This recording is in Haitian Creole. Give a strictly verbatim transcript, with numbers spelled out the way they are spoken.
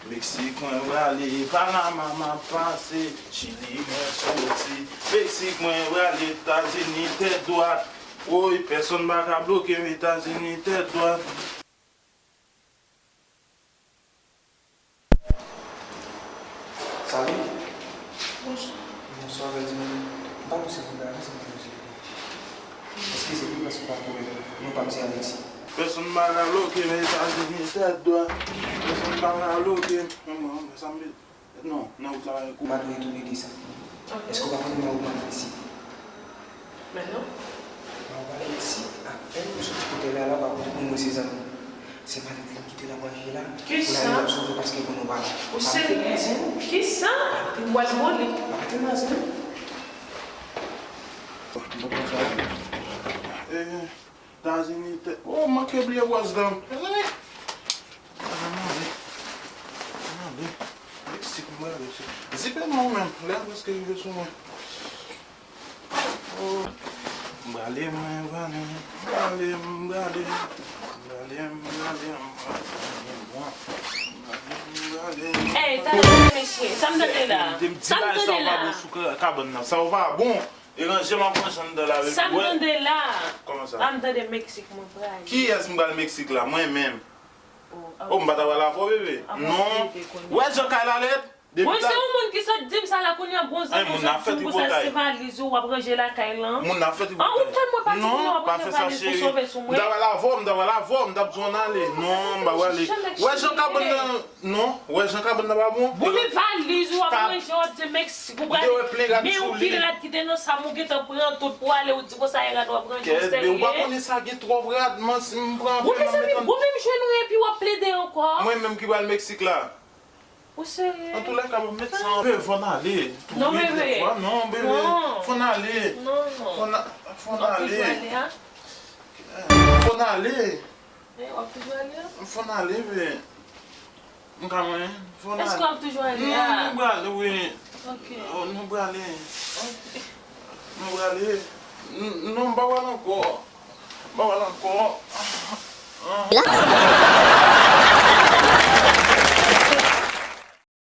Meksik mwen prale, Panama m ap pase, Chili mwen soti, Meksik mwen prale, Etazini tèt dwat. Woy, pèsonn pa ka bloke m, Etazini tèt dwat. Salut. Bonswa. Bonswa, Ferdinand. M pa konn si ou la, men se mwen, Ferdinand. Eskize m, paske m pa twò wè non pa m, se Alexis. Pèsonn pa ka bloke m, Etazini tèt dwat. Pèsonn pa ka bloke m. Mwen, mwen, mwen, sa m vle. Non, nan wout la, pa gen kou. M pa dwe retounen de sa. Èske w pa konnen Mawoman isi? Men non. Mawoman isi, apèn m soti kote l la, la, pa kote pou mwen se zanmi. Se malèt li m kite l ap ranje la. Kisa? Pou l al sove paske l konnen w pa la. Ou serye? Kisa? M pral moli. Pa mete nan zen. Bon, bon, bon, bon. Eh, Etazini tèt. Oh, m manke bliye bwaz la. Mezanmi. Mezanmi, ale. Ale. Meksik, mwen ale. Zipe non menm. Lè a prèske rive sou mwen. Oh. M prale, mwen prale. M prale, m prale. M prale, m prale, m prale. Bon. M prale, m prale. Ey, tande mesye. Sa m tande la? Sa m tande la? Sa w pa bon sou ka-, kabann nan. Sa w pa bon. Deranje m ap ranje anndan la, bebe. Sa m tande la? Kòman sa? A, m tande Meksik mwen prale. Kiyès m pral Meksik la? Mwen menm. Oh, m pa ta pral avè w, bebe. Non. Wè jan kay la lèd? Mwen se yon moun ki sot di m sa la, kounye a bon zanmi w sot di m konsa se valiz ou w ap ranje lakay lan. Moun nan fè tripotay. An, ou tèlman pa di moun nan w ap ranje valiz pou sove sou mwen. M ta pral avè w, m ta pral avè w, m t ap di w ann ale. Non, m pa prale. Wè jan kabann nan. Non, wè jan kabann nan pa bon. Bon, men valiz ou ap ranje, w ap di Meksik ou prale. Men yon pil rad ki te nan sa m ou gentan pran tout pou ale, ou di konsa e rad w ap ranje, w serye? Kèt, men ou pa konnen sa gen twòp rad, man, si m pran anpil, m ap met ann. Bon, mezanmi, bon, men m jwenn ou epi w ap plede ankò. Mwen menm ki pral Meksik la. Ou serye? Antoulèka, bon, met sa anpil, fò n ale. Non, bebe. Non, bebe, fò n ale. Non, non. Fò n ale. Fò n ale. Eh, w ap toujou ale a? Fò n ale, men. M ka mwen, fò n ale. Èske w ap toujou ale a? Non, nou prale, wi. Ok. Oh, nou prale. Ok. Nou prale. N-, non, m pa prale ankò. M pa prale ankò. La.